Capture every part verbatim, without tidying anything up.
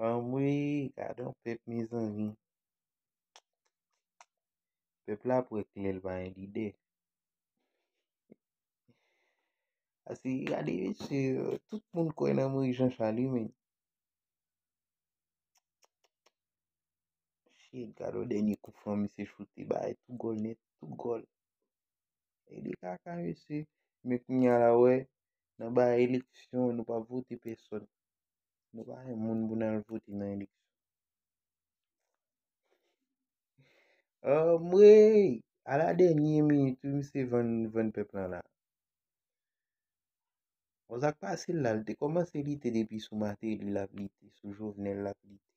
Anmwey, gade yon pèp, mezanmi. Pèp la ap wè klè l pa gen lidè. Paske, gade, mesye, tout moun kwè nan Moyiz Jan Chal wi, men. Shit, gade yon dènye koufran misye choute, bay tou gòl nèt, tou gòl. E de kaka, mesye. Men kounye a la, wè, nan bay eleksyon, nou pa vote pèsòn. Nou pa gen moun pou n al vote nan eleksyon. Anmwey! A la dènye minit, wi, misye vann, vann pèp lan la. Bon, sa k pase l la, l te kòmanse lite depi sou Martelly l ap lite, sou Jovenel l ap lite.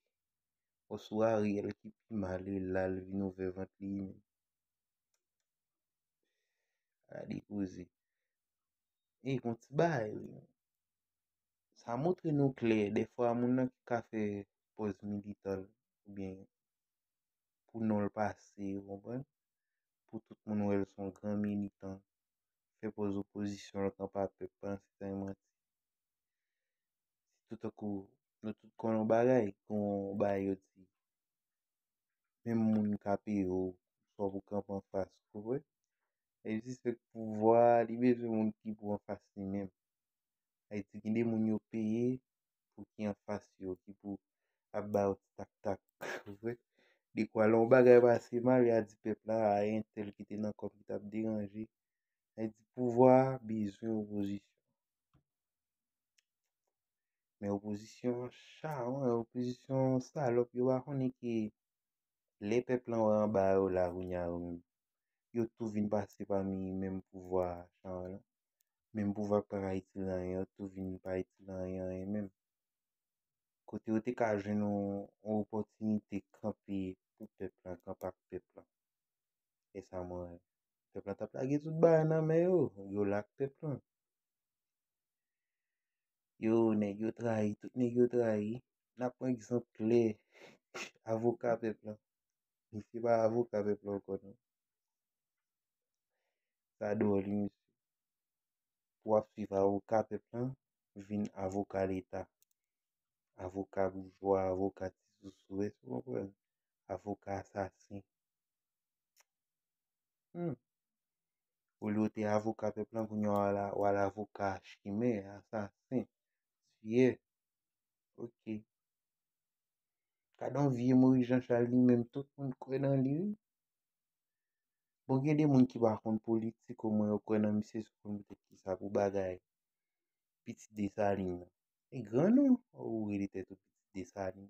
Bon, sou Ariel ki pi mal, e la l vin ouvè vant li menm. Gade koze. E, yon ti bagay, wi. Sa montre nou klè, dèfwa moun nan ki ka fè pòz militan l, oubyen pou non l pase, ou konprann? Pou tout moun wè l se yon gran militan, fè pòz opozisyon l kanpe ak pèp la, se tankou manti. Se tout tankou, nou tout konn yon bagay, gon bagay yo di. Menm moun k ap peye w, swa pou kanpe anfas, ou konprann? E li sispèk pouvwa a, li bezwen moun ki pou anfas li menm. Sa vle di, gen de moun yo peye pou ki anfas yo, ki pou ap ba yo ti tak-tak, ou konprann? Dekwa lè yon bagay pase mal, y a di pèp la, a entèl ki te nan kòb ki t ap deranje. Sa vle di, pouvwa a bezwen opozisyon. Men opozisyon an chawony, opozisyon an salòp, yo pa konnen ke lè pèp lan wè anba yo la kounye a yo menm, yo tou vin pase pami menm pouvwa a chawony lan. Menm pouvwa k pa ka itil anyen, yo tou vin pa itil anyen, anyen menm. Kote yo te ka jwenn yon, yon opòtinite kanpe pou pèp lan, kanpe ak pèp lan. E sa mwen, pèp lan t ap lage tout bagay nan men yo, yo la ak pèp lan. Yo, nèg yo trayi, tout nèg yo trayi. N ap pran egzanp klè, avoka pèp lan. Misye pa avoka pèp lan ankò non. Sa dwòl wi, mesye. Pou w ap swiv avoka pèp lan, vin avoka leta. Avoka boujwa, avoka ti sousou, èske w konprann? Avoka asasen. Hmm. Olye w te avoka pèp lan, kounye a w al, w al avoka chimè, asasen, tiyè. Ok. Gade yon vye Moyiz Jan Chal li menm, tout moun kwè nan li wi. Bon, gen de moun ki pa konn politik, omwen yo kwè nan misye sou konn poutèt kisa, pou bagay pitit Desalin nan. E gran non, ou rele tèt ou pitit Desalin.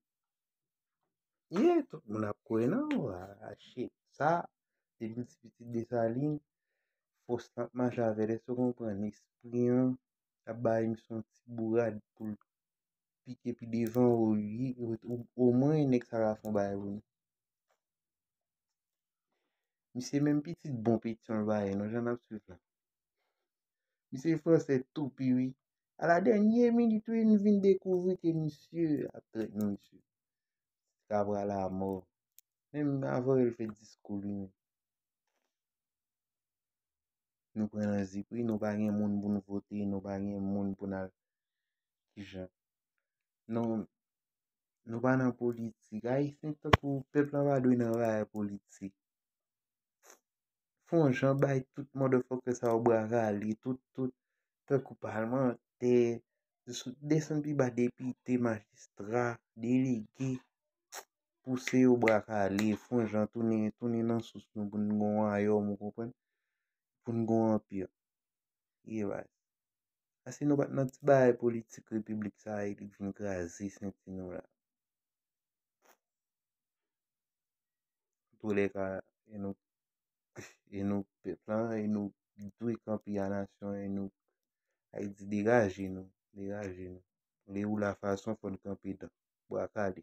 Yeah, tout moun ap kwè nan ou, ah, shit. Sa, depi l ti pitit Desalin, fòs lan ap mache avè l, èske w konprann? Lespri an ap bay misye yon ti bourad pou l pike pi devan, o, omwen nèg sa ka fè yon bagay pou nou. Misye menm pitit bon petyon l pa ye non, jan n ap swiv la. Misye fransè toupi wi. A la dènye minit wi, nou vin dekouvri ke misye ap trèt nou, misye. Kabral amò. Menm avan yo l fè diskou li menm. Nou pran nan zip wi, nou pa gen moun pou n vote, nou pa gen moun pou n al. Kijan? Nou, nou pa nan politik. Ayisyen tankou pèp lan pa dwe nan bagay politik. Fè yon jan bay tout motherfucker sa yo bra kale, tout, tout, tankou palmantè, desann pi ba depite, majistra, delege, pouse yo bra kale, fè yon jan tounen, tounen nan sous nou pou n gon wayòm, ou konprann? Pou n gon anpi. Ye baz. Paske nou pa t nan ti bagay politik repiblik sa a, e li vin kraze senti nou la. Antoulèka, e nou, e nou pèp lan, e nou dwe kanpe a nasyon, e nou, Ayiti degaje nou, degaje nou. Lè ou la fason fò n kanpe dan, bra kale.